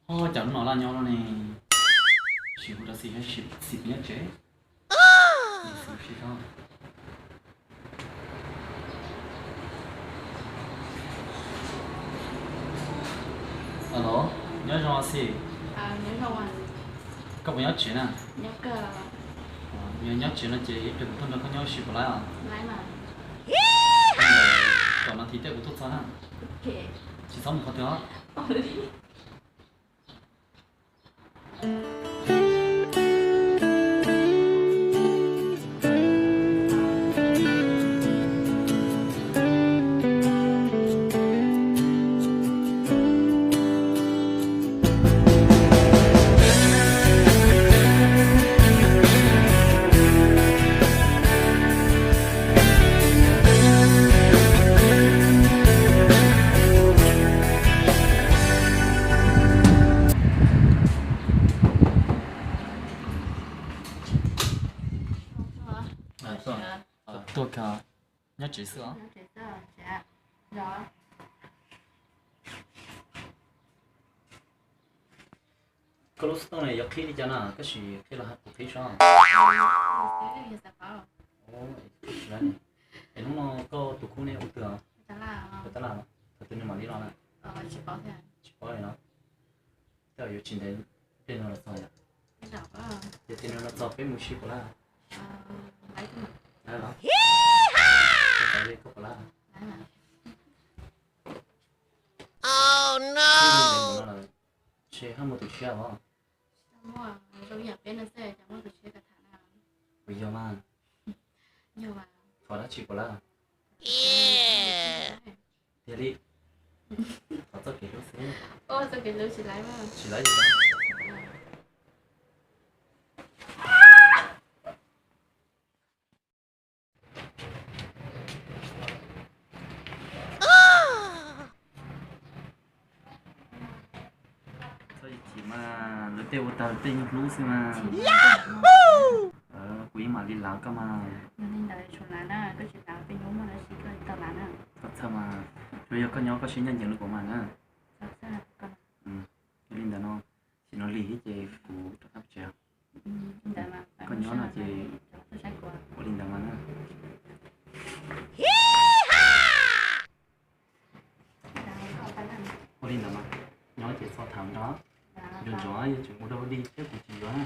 Ua cas hnub no laj nyob no ne, sim hu rau Xis, Xis puas nyob tsev? Xis sib kho. Alo, nyob zoo Xis. Koj puas nyob tsev na? Yog nyob tsev no ces ib pliag kuv tuaj nrog koj nyob ua si puas laib os? Kaum nas this tej kuv tuaj txog na. Tsis txhob mus qhov twg os. Tuaj kawg, nyob tsev xwb os. Koj lub xov tooj ne yuav qhib li cas na, koj sim qhib los kuv qhib saib. Es hnub no koj tus khub ne ua twg os? Tab laj, thaum twg nws mam li los na? Tsis paub li no. Tej zaum yuav tsis ntev tej no los txog yom. Ces tej no los txog peb mus si puas laib? Laib los? Koj puas laib? Ntshe haj muaj tus tshiab os. Puas yog mas? Thov dab tsi puas laib? Tiag li. Thov txoj kev hlub xwb. Tsis laib li. Txhob chim mas, lawv tej ua tag lawv tej yeej hlub xwb mas. Kuv yeej mam li lav koj mas. Koj txhawj mas, tsuas yog koj nyob koj siab ncaj ncees li kuv mas na. Yog li ntawd no, sim no lig thiab ces kuv rov qab pem tsev. Koj nyob no ces ua li ntawd mas na. Ua li ntawd mas, nyob ces txhob tham nrog, nrog nrog yog tseem ua dog ua dig thiab kuv tsis yuav na.